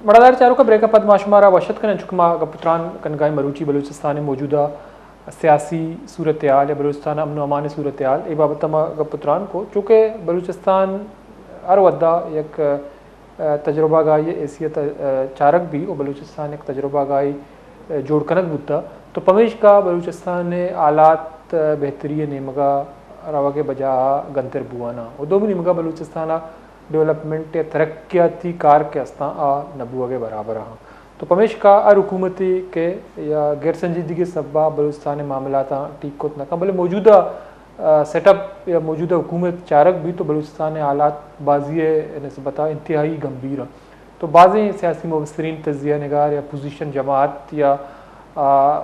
مڑادار چاروکاں، بریک ءَ پد ما شمارا وش اتک کنیں، چونکہ ما گپ ءُ تران کنگا ایں مروچی بلوچستان ءِ موجودہ سیاسی صورتحال یا بلوچستان ءِ امن ءُ امان ءِ صورتحال، اے بابت ءَ ما گپ ءُ تران کو، چونکہ بلوچستان ہر وھدا یک، ءَ، تجربہ گاہی ءِ حیثیت ءَ، ءَ، چارگ بی ءُ بلوچستان یک تجربہ گاہی، ءَ، جوڑ کنگ بوتا، تو پمیشکا بلوچستان ءِ حالات، ءَ، بہتری ءِ نیمگا روگ ءِ بجا ءَ گنتر بوان ءَ۔ ءُ دومی نیمگا بلوچستان ءَ ڈیولپمنٹ یا ترقیاتی کار کہ استاں، آ نہ بوگ ءِ برابر آں۔ تو پمیشکا ہر حکومتے کہ یا غیر سنجیدگی ءِ سبب ءَ بلوچستان ءِ معاملاتاں ٹھیک کت نہ کن، بلے موجودہ، ءَ، سیٹ اپ یا موجودہ حکومت چارگ بیت تو بلوچستان ءِ حالات بازی ءِ نسبت ءَ انتہائی گمبھیر انت۔ تو بازیں سیاسی مبصرین، تجزیہ نگار یا اپوزیشن جماعت یا، ءَ،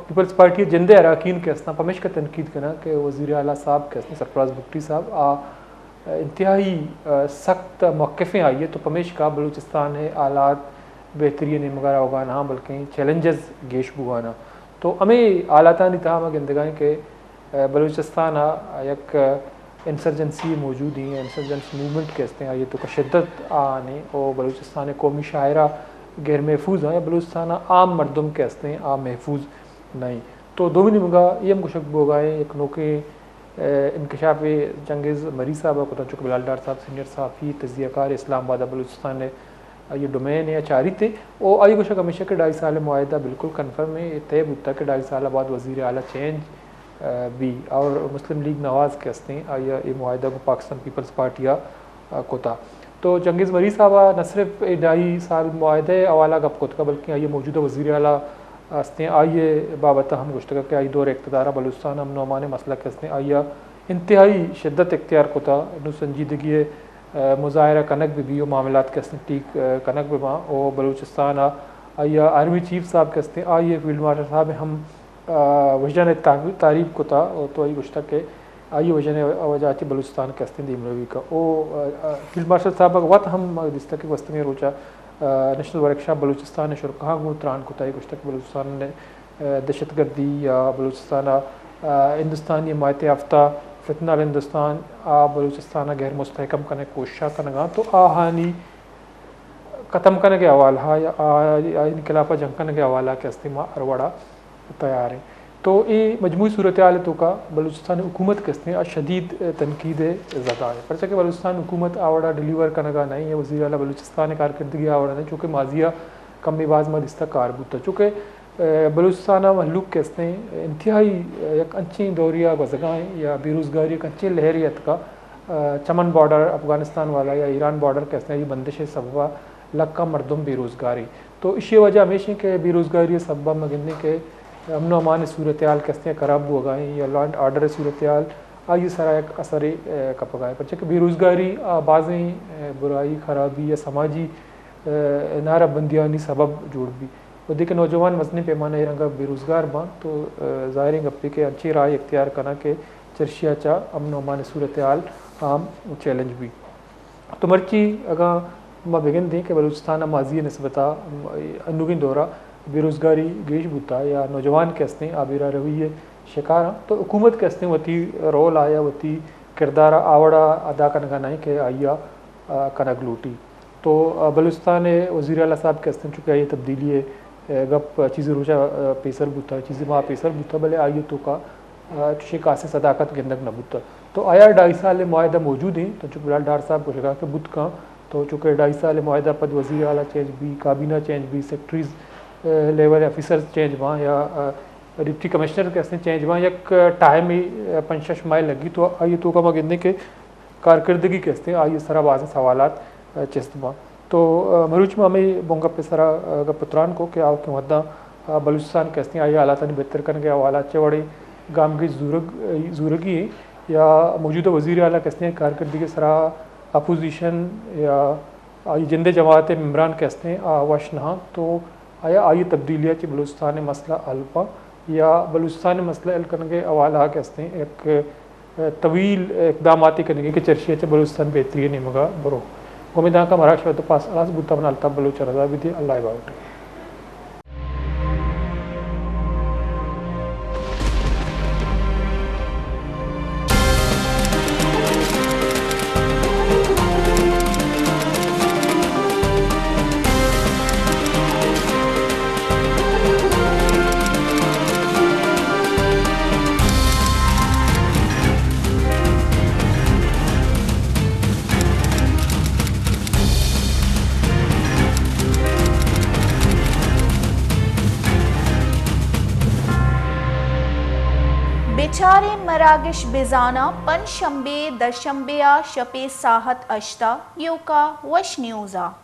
پیپلز پارٹی ءِ جند ءِ اراکین کہ استاں، پمیشکا تنقید کناں کہ وزیر اعلیٰ صاحب کہ استیں، سرفراز بگٹی صاحب، آ انتہائی، ءَ، سخت موقفیں آئی ءِ، تو پمیشکا بلوچستان ءِ حالات بہتری ءِ نیمگا روگا نہ آں، بلکیں چیلنجز گیش بوان آں۔ تو ہمے حالاتانی تہا ما گندگا ایں کہ، ءَ، بلوچستان ءَ یک انسرجنسی موجود ایں، انسرجنس موومنٹ کہ استیں، آئی ءِ توکا شدت آنی ءُ بلوچستان ءِ قومی شاعرہ غیر محفوظ آں یا بلوچستان ءِ عام مردم کہ استیں، آ محفوظ نہ ایں۔ تو دومی نیمگا اے ہم گوشگ بوگا ایں، یک نوکیں ءَ، انکشاف چنگیز مری صاحب ءَ کتگ، چونکہ بلال ڈار صاحب سینئر صحافی، تجزیہ کار، اسلام آباد ءَ بلوچستان ءِ آئی ءِ ڈومین ءَ چاریت ءُ آئی ءِ گوشگ ہمیش ایں کہ ڈھائی سال ءِ معاہدہ بالکل کنفرم ایں، اے طے بوتگ کہ ڈھائی سال ءَ بعد وزیر اعلیٰ چینج، ءَ، بی اور مسلم لیگ نواز کہ استیں، آئی ءَ اے معاہدہ گوں پاکستان پیپلز پارٹی ءَ، ءَ، کتگ۔ تو چنگیز مری صاحب ءَ نہ صرف اے ڈھائی سال معاہدہ ءِ حوالہ ءَ گپ کتگ، بلکیں آئی ءَ موجودہ وزیر اعلیٰ استیں، آئی ءِ بابت ءَ ہم گوشتگ کہ آئی دور اقتدار ءَ بلوچستان ءِ امن ءُ امان ءِ مسئلہ کہ استیں، آئی ءَ انتہائی شدت اختیار کتگ، نوں سنجیدگی ءِ، ءَ، مظاہرہ کنگ بہ بی ءُ معاملات کہ استیں ٹھیک، ءَ، کنگ بہ باں ءُ بلوچستان ءَ آئی ءَ آرمی چیف صاحب کہ استیں، آئی ءِ فیلڈ مارشل صاحب ءَ ہم، ءَ، وژن ءِ تعریف کتگ ءُ تو آئی گوشتگ کہ آئی ءِ وژن ءِ وجہ ءَ چہ بلوچستان کہ استیں دیمروی کا۔ او، ءَ، ءَ، فیلڈ مارشل صاحب ءَ وت ہم دیستگ کہ گوستگیں روچ ءَ، ءَ، نیشنل ورکشاپ بلوچستان ءِ شرکاہاں گوں تران کتگ، آئی گوشتگ کہ بلوچستان ءِ، ءَ، دہشت گردی یا بلوچستان ءَ، ءَ، ہندوستانی حمایت یافتہ فتنہ الہندوستان ءَ بلوچستان ءَ غیر مستحکم کنگ ءِ کوشش ءَ کنگ ءَ اَنت، تو آہانی ختم کنگ ءِ حوالہ ءَ یا آ-، آہانی خلاف ءَ جنگ کنگ ءِ حوالہ ءَ کہ استیں ما ہر وڑ ءَ تیار ایں۔ تو اے مجموعی صورتحال ءِ توکا بلوچستان ءِ حکومت کہ استیں آ شدید تنقید ءِ زدہ ایں، پرچا کہ بلوچستان ءِ حکومت آ وڑ ءَ ڈیلیور کنگ ءَ نہ ایں یا وزیر اعلیٰ بلوچستان ءِ کارکردگی آ وڑ ءَ نہ ایں، چونکہ ماضی ءَ کمے باز ما دیستگ کار بوتگ، چونکہ، ءَ، بلوچستان ءِ مہلوک کہ استیں انتہائی، ءَ، یک انچیں دورے ءَ گوزگ ءَ ایں یا بے روزگاری یک انچیں لہرے اتکگ، ءَ، چمن بارڈر افغانستان والا یا ایران بارڈر کہ استیں آئی بندش ءِ سبب ءَ لکاں مردم بے روزگار ایں۔ تو ایشی ءِ وجہ ہمیش ایں کہ بے روزگاری ءِ سبب ءَ ما گندیں کہ امن ءُ امان ءِ صورتحال کہ استیں خراب بوگ ءَ ایں یا لا اینڈ آرڈر ءِ صورتحال آئی ءِ سرا یک اثرے، ءَ، کپگ ءَ ایں، پرچا کہ بے روزگاری ءَ بازیں، ءَ، برائی، خرابی یا سماجی، ءَ، نعرہ بندیانی سبب جوڑ بی۔ وھدے کہ نوجوان مزنیں پیمانہ ءَ اے رنگ ءَ بے روزگار باں تو، ءَ، ظاہریں گپے کہ انچیں راہ اختیار کناں کہ چرشی ءَ چہ امن ءُ امان ءِ صورتحال ہم چیلنج بی۔ تو مرچی اگاں ما بگندیں کہ بلوچستان ءَ ماضی ءِ نسبت ءَ انوگیں دور ءَ بے روزگاری گیش بوتگ یا نوجوان کہ استیں آ بے راہ روی ءِ شکار اَنت، تو حکومت کہ استیں وتی رول ءَ یا وتی کردار ءَ آ وڑ ءَ ادا کنگ ءَ نہ ایں کہ آئی ءَ، ءَ، کنگ لوٹی۔ تو، ءَ، بلوچستان ءِ وزیر اعلیٰ صاحب کہ استیں چونکہ آئی ءِ تبدیلی ءِ، ءَ، گپ چیزے روچ ءَ، ءَ، پیسر بوتگ، چیزے ماہ پیسر بوتگ، بلے آئی ءِ توکا، ءَ، چوشیں خاصیں صداقت گندگ نہ بوتگ۔ تو آیا ڈھائی سال ءِ معاہدہ موجود ایں؟ تو چونکہ بلال ڈار صاحب گوشگ ءَ کہ بوت کن، تو چونکہ ڈھائی سال ءِ معاہدہ پد وزیر اعلیٰ چینج بی، کابینہ چینج بی، سیکرٹریز، ءَ، لیول آفیسرز چینج باں یا، ءَ، ڈپٹی کمشنر کہ استیں چینج باں، یک ٹائمے، ءَ، پنچ شش ماہ لگی، تو آئی ءِ توکا ما گندیں کہ کارکردگی کہ استیں آئی ءِ سرا بازیں سوالات، ءَ، چست باں۔ تو، ءَ، مروچی ما ہمے بنگپ ءِ سرا، ءَ، گپ ءُ تران کو کہ آؤکیں وھداں، ءَ، بلوچستان کہ استیں آئی ءِ حالاتانی بہتر کنگ ءِ حوالہ ءَ چہ وڑیں گامگیج زورگ، زورگی ایں یا موجودہ وزیر اعلیٰ کہ استیں کارکردگی ءِ سرا اپوزیشن یا آئی جند ءِ جماعت ءِ ممبران کہ استیں آ وش نہ اَنت، تو آیا آئی ءِ تبدیلی ءَ چہ بلوچستان ءِ مسئلہ حل باں یا بلوچستان ءِ مسئلہ حل کنگ ءِ حوالہ ءَ کہ استیں یک، ءَ، طویل اقداماتے کنگی کہ چرشی ءَ چہ بلوچستان بہتری ءِ نیمگ ءَ برو؟ گوں ہمے دانکاں مراگش ءَ وھد ءِ پاس ہلاس بوتاں، من الطاف بلوچ ءَ رضا بدے، اللہ ءِ باہوٹ۔ بچاریں مراگش بزاناں، پنچ شمبے، دشمبے ءَ شپے ساھت ھشت ءَ ایوکا وش نیوز ءَ۔